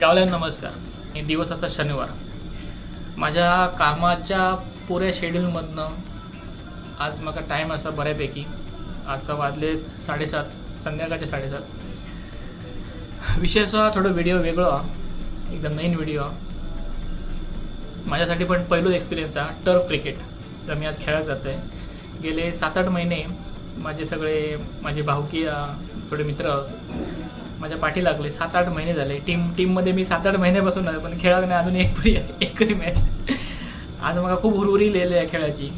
गावल्या नमस्कार. हे दिवसाचा शनिवार. माझ्या कामाच्या पुऱ्या शेड्यूलमधनं आज म्हाका टायम आसा बऱ्यापैकी. आता वाजले 7:30, संध्याकाळचे 7:30. विषय असो थोडो व्हिडिओ वेगळो हा, एकदम नवीन व्हिडिओ हा. माझ्यासाठी पण पहिलोच एक्सपिरियन्स हा टर्फ क्रिकेट. तर मी आज खेळायला जातो आहे. गेले 7-8 महिने माझे सगळे माझे भाऊकी थोडे मित्र माझ्या पाठी लागले. 7-8 महिने झाले टीममध्ये मी 7-8 महिन्यापासून आहे, पण खेळाक नाही अजून एकरी मॅच. आज म्हाका खूप हुरहुरी लिहिली आहे खेळाची,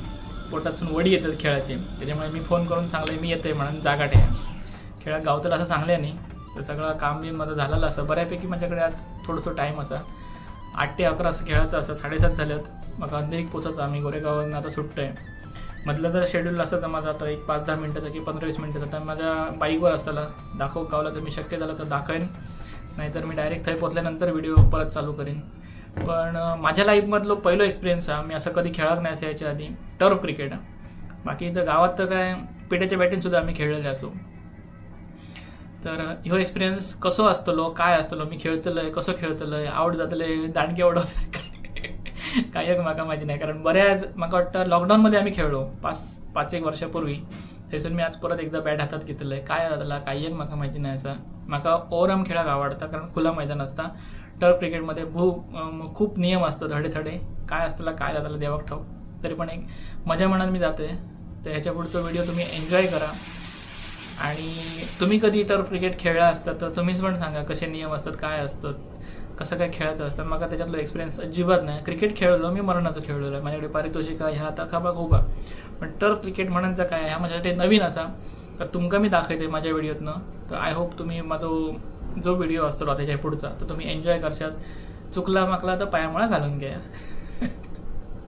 पोटातून वडी येतात खेळाची. त्याच्यामुळे मी फोन करून सांगले मी येते म्हणून जागा ठेवा. खेळाक गावतलं असं सांगले नाही, तर सगळं काम बी माझं झालेलं असं बऱ्यापैकी. माझ्याकडे आज थोडंसं टाईम असा 8 ते 11 असं खेळायचं असं. 7:30 झाल्यात, म्हाका अंधेरीक पोचायचं. आम्ही गोरेगावांना आता सुटतोय. मधलं जर शेड्यूल असं तर माझं आता एक 5-10 मिनटाचं की 15-20 मिनटाचं, तर माझ्या बाईकवर असताना दाखव गावला तर मी शक्य झालं तर दाखवेन, नाहीतर मी डायरेक्ट थंय पोचल्यानंतर व्हिडिओ परत चालू करीन. पण माझ्या लाईफमधलो पहिलो एक्सपिरियन्स हा, मी असं कधी खेळाक नाही असं याच्या आधी टर्फ क्रिकेट. बाकी इथं गावात तर काय पिठ्याच्या बॅटीनसुद्धा आम्ही खेळलेले असो. तर ह्यो एक्सपिरियन्स कसो आसतलो काय आसतलो, मी खेळतलय कसो खेळतलय, आवट जातले दांडके उडवतले काय एक म्हाका माहिती नाही. कारण बऱ्याच म्हाका वाटतं लॉकडाऊनमध्ये आम्ही खेळलो 5-1 वर्षापूर्वी. थंयसून मी आज परत एकदा बॅट हातात घेतलंय. काय जातला काय एक म्हाका माहिती नाही. असं म्हाका ओव्हरआर्म खेळाक आवडता, कारण खुला मैदान असता. टर्फ क्रिकेटमध्ये खूप नियम असतात धडे थडे, काय असतला काय जातला देवाक ठाऊक. तरी पण एक मजा म्हणून मी जाते. तर ह्याच्या पुढचा व्हिडिओ तुम्ही एन्जॉय करा. आणि तुम्ही कधी टर्फ क्रिकेट खेळला असता तर तुम्हीच पण सांगा कसे नियम असतात, काय असतात, कसं काय खेळायचं असतं. म्हाका त्याच्यातलो एक्सपिरियन्स अजिबात नाही. क्रिकेट खेळलो मी, मरणाचं खेळलेलो आहे, माझ्याकडे पारितोषिक ह्या आता खाबा खूप आहे. पण टर्फ क्रिकेट म्हणायचं काय ह्या माझ्यासाठी नवीन असा, तर तुमका मी दाखवते माझ्या व्हिडिओतनं. तर I hope तुम्ही माझा जो व्हिडिओ असतो त्याच्या पुढचा तर तुम्ही एन्जॉय करशात. चुकला माकला तर पायामुळा घालून घ्या.